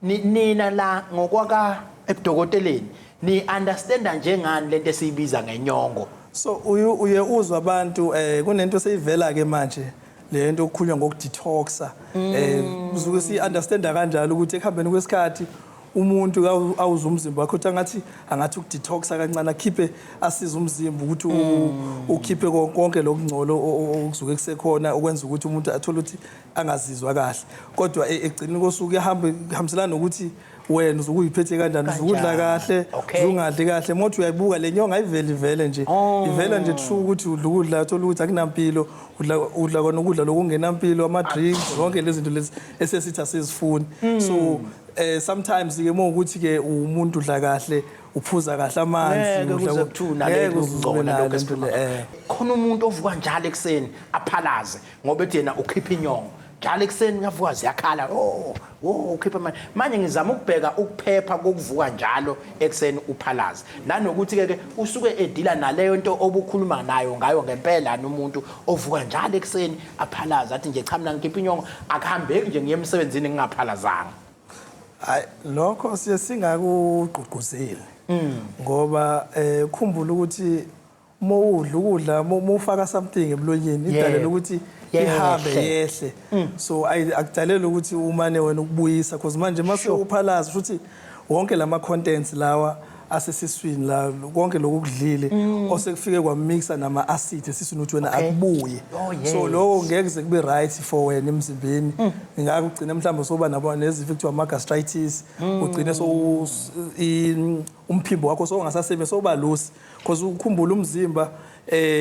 Nina la ngokwaka ebudokoteleni ni understanda njengani lento esiyibiza ngenyongo? So uye uzwa abantu, kunento seyivela ke manje le nto okukhulunywa ngokudetoxa. Uzuke si understanda kanjalo ukuthi ekuhambeni kwesikhathi umuntu awuza umzimba wakhe ukuthi angathi ukudetoxa kancane, akhiphe, asize umzimba ukuthi ukhiphe konke lokungcolo okuzuke kusekhona okwenza ukuthi umuntu athole ukuthi angazizwa kahle. Kodwa ekugcineni kosuku kuyahambe kuhambiselana nokuthi wena uzuke uyiphethe kanjani, uzuke udla kahle, usungadli kahle. Mothi uyayibuka le nyongo ayiveli vele nje, ivela nje true ukuthi udla ukudla, uthola ukuthi akunampilo, udla kona ukudla lokungenampilo, ama-drinks, zonke lezi zinto lezi esesithi asizifuni. So sometimes ke uma ukuthi ke umuntu udla kahle, uphuza kahle amanzi, ngeke udla kuze kuthiwe unale ngeke uze ube ukungcola nayo lokhu lento esikhuluma le, ngakho. Khona umuntu ovuka njalo ekuseni aphalaze ngoba ethi yena ukhipha inyongo njalo ekuseni, uyavuka ziyakhala, oh, ukhipha manje. Manje ngizama ukubheka ukuphepha kokuvuka njalo ekuseni uphalaze, nanokuthi ke usuke edila naleyo nto obukhuluma nayo ngayo ngempela. Nomuntu ovuka njalo ekuseni aphalaze, athi nje, "Cha, mina ngikhipha inyongo, akuhambeki nje ngiye emsebenzini ngingaphalazanga." Hayi, lokho siye singakugqugquzeli ngoba khumbula ukuthi uma udla ukudla, uma ufaka something emlonyeni, idalela ukuthi ihambe yehle. Yehle. So akudaleli ukuthi umane wena ukubuyisa, because manje mase uphalaza futhi wonke lama contents lawa asesiswini la, konke lokhu kudlile osekufike kwamixa nama acid esiswini ukuthi wena akubuye. So lokho ngeke kuze kube right for wena emzimbeni. Ngakho ugcine mhlawumbe soba nabo nezifo ekuthiwa ama gastritis, ugcine so umphimbo wakho sowungasasebenzi, soba loose, because ukhumbula umzimba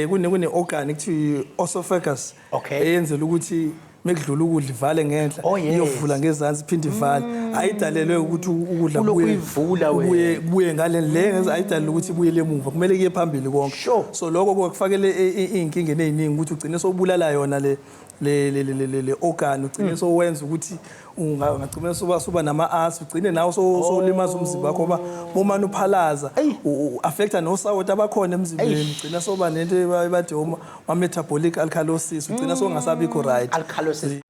kune organ ekuthiwa esophagus eyenzela ukuthi mekudlula ukudla ivale ngenhla, iyovula ngezansi, iphinde ivale. Ayidalelwe ukuthi ukudla Ulokhu uyivula wena. Kubuye ngale le, ayidalelwe ukuthi ibuyele emuva, kumele kuye phambili konke. So lokho kufakele iy'nkingeni ey'ningi ukuthi ugcine sowubulala yona le organ, ugcine sowenza ukuthi ungagcina soba nama-ulcer, ugcine nawe sowulimaza umzimba wakho ngoba bomane uphalaza affecta nosawoti abakhona emzimbeni. Ugcina soba nento ebathi ma-metabolic alkalosis, ugcina sowungasabikho right. Alkalosis.